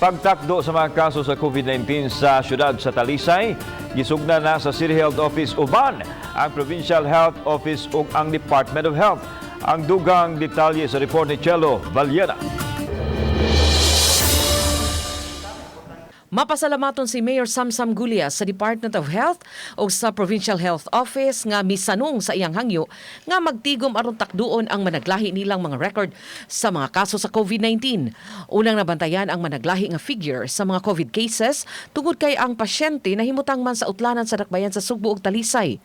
Pagtakdo sa mga kaso sa COVID-19 sa syudad sa Talisay, gisugdan na sa City Health Office uban ang Provincial Health Office ug ang Department of Health. Ang dugang detalye sa report ni Chelo Valiena. Mapasalamaton si Mayor Samsam Gulia sa Department of Health o sa Provincial Health Office nga misanong sa iyang hangyo nga magtigom aron takduon ang managlahi nilang mga record sa mga kaso sa COVID-19. Unang nabantayan ang managlahi nga figure sa mga COVID cases tungod kay ang pasyente nahimutang man sa utlanan sa dakbayan sa Sugbo ug Talisay.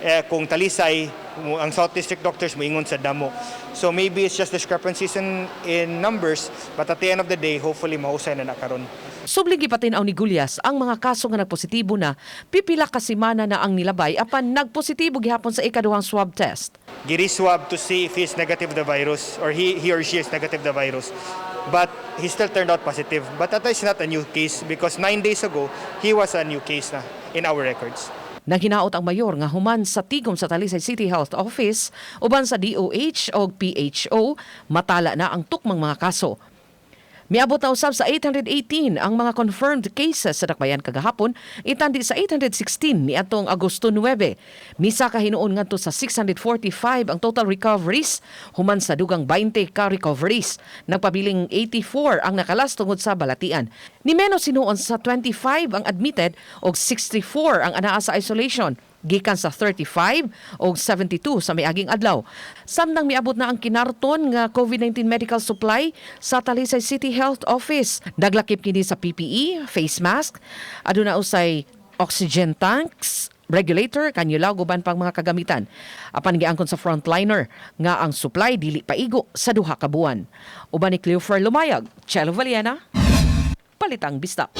Eh, kung Talisay, ang South District doctors moingon sa damo. So maybe it's just discrepancies in numbers, but at the end of the day, hopefully mahusay na na karon. Subling gipatin-aw ni Gulyas ang mga kaso nga nagpositibo na pipila ka semana na ang nilabay apan nagpositibo gihapon sa ikaduhang swab test. Gi-reswab to see if he's negative the virus or he or she is negative the virus. But he still turned out positive. But that is not a new case because 9 days ago, he was a new case na in our records. Naghinaot ang mayor nga human sa tigom sa Talisay City Health Office uban sa DOH o PHO, matala na ang tukmang mga kaso. Miabot na usab sa 818 ang mga confirmed cases sa dakbayan kagahapon, itandi sa 816 niadtong Agosto 9. Misa kahinuon ngadto sa 645 ang total recoveries human sa dugang 20 ka recoveries. Nagpabiling 84 ang nakalas tungod sa balatian. Ni menos hinuon sa 25 ang admitted og 64 ang anaa sa isolation gikan sa 35 o 72 sa miaging adlaw. Samtang miabot na ang kinarton nga COVID-19 medical supply sa Talisay City Health Office. Naglakip kini sa PPE, face mask, aduna usay oxygen tanks, regulator, cannula ug uban pang mga kagamitan. Apan giangkon sa frontliner nga ang supply dili paigo sa 2 ka buwan. Uban ni Cleofer Lumayag, Chelo Valiena, Palitang Bisdak.